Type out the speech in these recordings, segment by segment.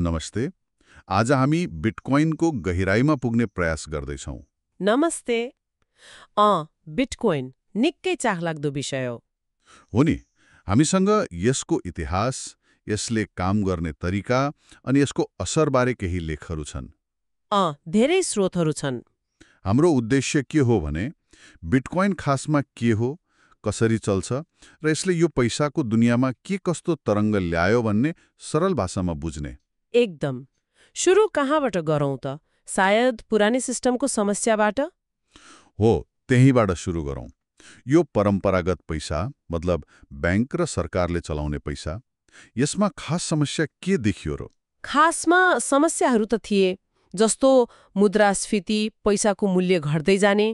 नमस्ते। आज हामी बिटकोइनको गहिराईमा पुग्ने प्रयास गर्दैछौँ। नमस्ते। बिटकोइन निकै चाखलाग्दो विषय हो। हो नि, हामीसँग यसको इतिहास, यसले काम गर्ने तरिका अनि यसको असरबारे केही लेखहरू छन्। धेरै स्रोतहरू छन्। हाम्रो उद्देश्य के हो भने बिटकोइन खासमा के हो, कसरी चल्छ र यसले यो पैसाको दुनियाँमा के कस्तो तरङ्ग ल्यायो भन्ने सरल भाषामा बुझ्ने। एकदम। सुरु कहाँबाट गरौँ त? सायद पुरानै सिस्टमको समस्याबाट? हो, त्यहीँबाट सुरु गरौँ। यो परम्परागत पैसा, मतलब बैंक र सरकारले चलाउने पैसा, यसमा खास समस्या के देखियो र? खासमा समस्याहरू त थिए, जस्तो मुद्रास्फीति, पैसाको मूल्य घट्दै जाने,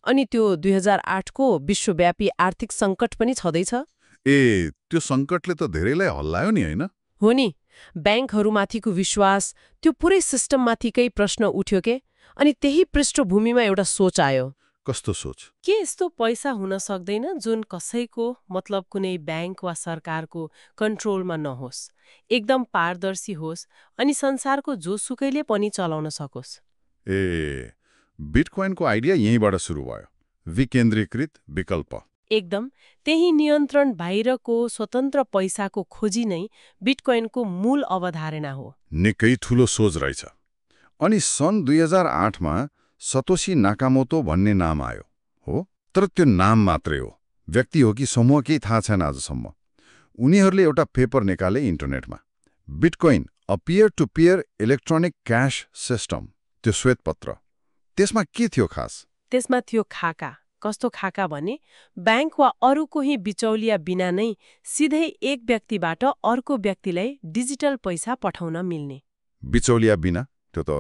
अनि त्यो 2008को विश्वव्यापी आर्थिक सङ्कट पनि छँदैछ। त्यो सङ्कटले त धेरैलाई हल्लायो नि, होइन? हो नि, ब्याङ्कहरूमाथिको विश्वास, त्यो पुरै सिस्टममाथिकै प्रश्न उठ्यो के? अनि त्यही पृष्ठभूमिमा एउटा सोच आयो। कस्तो सोच? के यस्तो पैसा हुन सक्दैन जुन कसैको, मतलब कुनै ब्याङ्क वा सरकारको कन्ट्रोलमा नहोस्, एकदम पारदर्शी होस् अनि संसारको जोसुकैले पनि चलाउन सकोस्? बिटकोइनको आइडिया यहीँबाट सुरु भयो। विकेन्द्रीकृत विकल्प। एकदम। त्यही नियन्त्रण बाहिरको स्वतन्त्र पैसाको खोजी नै बिटकोइनको मूल अवधारणा हो। निकै ठूलो सोच रहेछ। अनि सन् 2008मा सतोशी नाकामोतो भन्ने नाम आयो, हो? तर त्यो नाम मात्रै हो, व्यक्ति हो कि समूह केही थाहा छैन आजसम्म। उनीहरूले एउटा पेपर निकाले इन्टरनेटमा, bitcoin a peer to peer electronic cash system, त्यो श्वेतपत्र। त्यसमा के थियो खास? त्यसमा थियो खाका। कस्तो खाका भने ब्याङ्क वा अरू कोही बिचौलिया बिना नै सिधै एक व्यक्तिबाट अर्को व्यक्तिलाई डिजिटल पैसा पठाउन मिल्ने। बिचौलिया बिना? त्यो त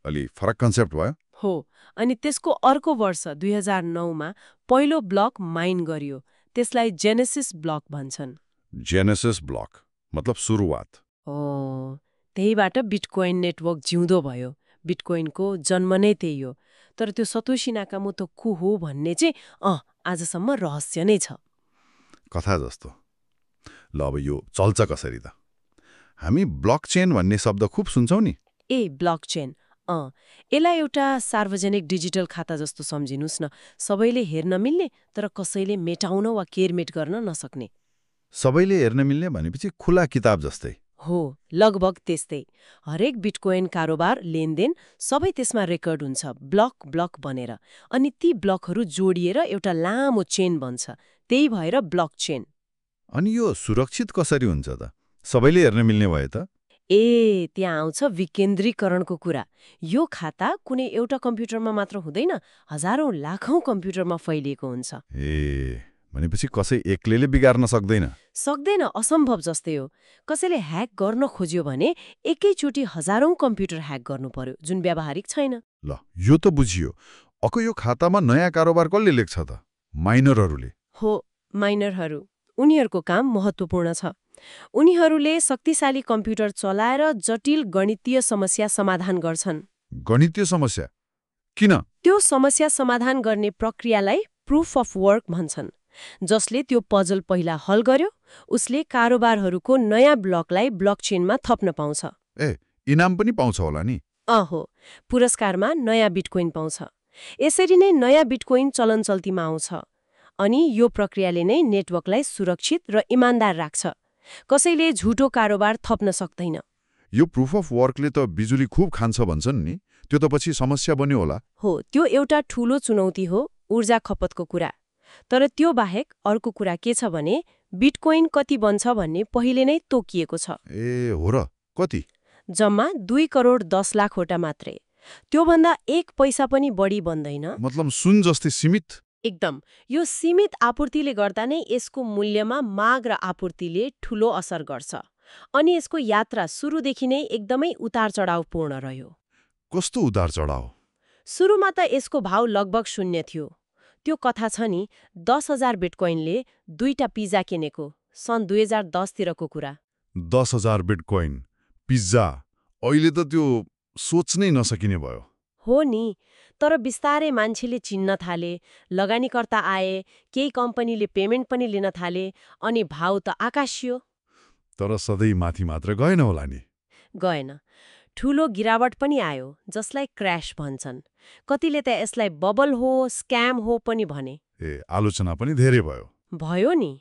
अलि फरक कन्सेप्ट भयो। हो, अनि त्यसको अर्को वर्ष 2009मा पहिलो ब्लक माइन गरियो। त्यसलाई जेनेसिस ब्लक भन्छन्। जेनेसिस ब्लक मतलब सुरुवात। त्यहीबाट बिटकोइन नेटवर्क जिउँदो भयो। बिटकोइनको जन्म नै त्यही हो। तर त्यो सतोशी नाकामोतो को हो भन्ने चाहिँ आजसम्म रहस्य नै छ। कथा जस्तो। ल अब यो चल्छ कसरी त? हामी ब्लकचेन भन्ने शब्द खुब सुन्छौँ नि। ब्लकचेन। यसलाई एउटा सार्वजनिक डिजिटल खाता जस्तो सम्झिनुस् न। सबैले हेर्न मिल्ने, तर कसैले मेटाउन वा केरमेट गर्न नसक्ने। सबैले हेर्न मिल्ने भनेपछि खुला किताब जस्तै। हो, लगभग त्यस्तै। हरेक बिटकोइन कारोबार, लेनदेन सबै त्यसमा रेकर्ड हुन्छ, ब्लक ब्लक बनेर। अनि ती ब्लकहरू जोडिएर एउटा लामो चेन बन्छ। त्यही भएर ब्लकचेन। अनि यो सुरक्षित कसरी हुन्छ त? सबैले हेर्न मिल्ने भए त? त्यहाँ आउँछ विकेन्द्रीकरणको कुरा। यो खाता कुनै एउटा कम्प्युटरमा मात्र हुँदैन, हजारौं लाखौं कम्प्युटरमा फैलिएको हुन्छ। भनेपछि कसै एक्लैले बिगार्न सक्दैन? सक्दैन, असम्भव जस्तै हो। कसैले ह्याक गर्न खोज्यो भने एकैचोटि हजारौं कम्प्युटर ह्याक गर्नु पर्यो, जुन व्यावहारिक छैन। ल, यो त बुझियो। यो खातामा नयाँ कारोबार कसले लेख्छ त? माइनरहरूले। हो, माइनरहरू। उनीहरूको काम महत्त्वपूर्ण छ। उनीहरूले शक्तिशाली कम्प्युटर चलाएर जटिल गणितीय समस्या समाधान गर्छन्। गणितीय समस्या? किन? त्यो समस्या समाधान गर्ने प्रक्रियालाई प्रुफ अफ वर्क भन्छन्। जसले त्यो पजल पहिला हल गर्यो, उसले कारोबारहरूको नयाँ ब्लकलाई ब्लकचेनमा थप्न पाउँछ। इनाम पनि पाउँछ होला नि? हो, पुरस्कारमा नयाँ बिटकोइन पाउँछ। यसरी नै नयाँ बिटकोइन चलनचल्तीमा आउँछ। अनि यो प्रक्रियाले नै नेटवर्कलाई सुरक्षित र इमान्दार राख्छ। कसैले झुटो कारोबार थप्न सक्दैन। यो प्रुफ अफ वर्कले त बिजुली खुब खान्छ भन्छन् नि, त्यो त पछि समस्या बन्यो होला? हो, त्यो एउटा ठूलो चुनौती हो, ऊर्जा खपतको कुरा। तर त्यो बाहेक अर्को कुरा के छ भने बिटकोइन कति बन्छ भन्ने पहिले नै तोकिएको छ। हो र? कति? जम्मा 2 करोड 10 लाखवटा मात्रै। त्योभन्दा 1 पैसा पनि बढी बन्दैन। मतलब सुन जस्तै सीमित? एकदम। यो सीमित आपूर्तिले गर्दा नै यसको मूल्यमा माग र आपूर्तिले ठूलो असर गर्छ। अनि यसको यात्रा सुरुदेखि नै एकदमै उतार चढावपूर्ण रह्यो। कस्तो उतार चढाव? सुरुमा त यसको भाव लगभग 0 थियो। त्यो कथा छ नि, 10,000 बिटकोइनले 2टा पिज्जा किनेको, सन् 2010 तिरको कुरा। 10,000 बिटकोइन, पिज्जा, अहिले त त्यो सोच्नै नसकिने भयो। हो नि, तर बिस्तारै मान्छेले चिन्न थाले, लगानीकर्ता आए, केही कम्पनीले पेमेन्ट पनि लिन थाले, अनि भाव त आकाशियो। तर सधैँ माथि मात्र गएन होला नि? गएन। ठूलो गिरावट पनि आयो, जसलाई क्र्यास भन्छन्। कतिले त यसलाई बबल हो, स्क्याम हो पनि भने। आलोचना पनि धेरै भयो। भयो नि,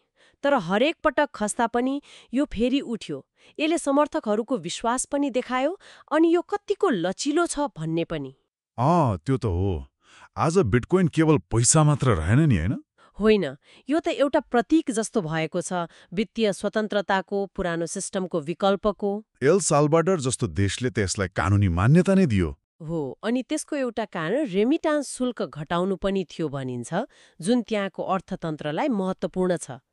तर हरेक पटक खस्दा पनि यो फेरि उठ्यो। यसले समर्थकहरूको विश्वास पनि देखायो अनि यो कतिको लचिलो छ भन्ने पनि। त्यो त हो। आज बिटकोइन केवल पैसा मात्र रहेन नि, होइन? होइन, यो त एउटा प्रतीक जस्तो भएको छ, वित्तीय स्वतन्त्रताको, पुरानो सिस्टमको विकल्पको। एल साल्भाडोर जस्तो देशले त यसलाई कानुनी मान्यता नै दियो। हो, अनि त्यसको एउटा कारण रेमिटान्स शुल्क घटाउनु पनि थियो भनिन्छ, जुन त्यहाँको अर्थतन्त्रलाई महत्त्वपूर्ण छ।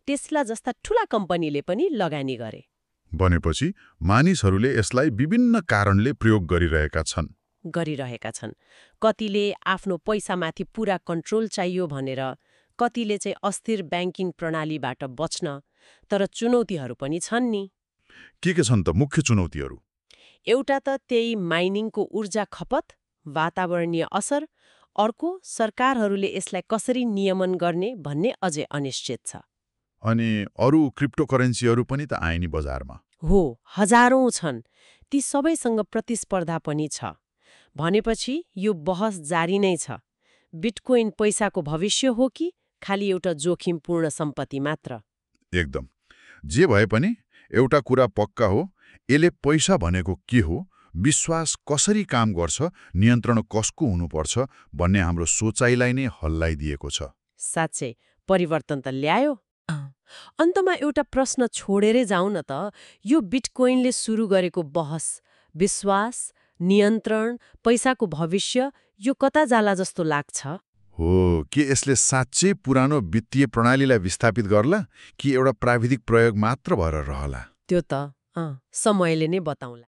टेस्ला जस्ता ठूला कम्पनीले पनि लगानी गरे। भनेपछि मानिसहरूले यसलाई विभिन्न कारणले प्रयोग गरिरहेका छन्। कतिले आफ्नो पैसामाथि पूरा कन्ट्रोल चाहियो भनेर, कतिले चाहिँ अस्थिर ब्याङ्किङ प्रणालीबाट बच्न। तर चुनौतीहरू पनि छन् नि। के छन् त मुख्य चुनौतीहरू? एउटा त त्यही माइनिङको ऊर्जा खपत, वातावरणीय असर। अर्को, सरकारहरूले यसलाई कसरी नियमन गर्ने भन्ने अझै अनिश्चित छ। अनि अरू क्रिप्टोकरेन्सीहरू पनि त आए नि बजारमा। हो, हजारौं छन्। ती सबैसँग प्रतिस्पर्धा पनि छ। भनेपछि यो बहस जारी नै छ। बिटकोइन पैसाको भविष्य हो कि खालि एउटा जोखिमपूर्ण सम्पत्ति मात्र? एकदम। जे भए पनि एउटा कुरा पक्का हो, यसले पैसा भनेको के हो, विश्वास कसरी काम गर्छ, नियन्त्रण कसको हुनुपर्छ भन्ने हाम्रो सोचाइलाई नै हल्लाइदिएको छ। साँच्चै परिवर्तन त ल्यायो। अन्तमा एउटा प्रश्न छोडेरै जाउँ न त। यो बिटकोइनले सुरु गरेको बहस, विश्वास, नियन्त्रण, पैसाको भविष्य, यो कता जाला जस्तो लाग्छ? हो, के यसले साँच्चै पुरानो वित्तीय प्रणालीलाई विस्थापित गर्ला कि एउटा प्राविधिक प्रयोग मात्र भएर रहला? त्यो त समयले नै बताउँला।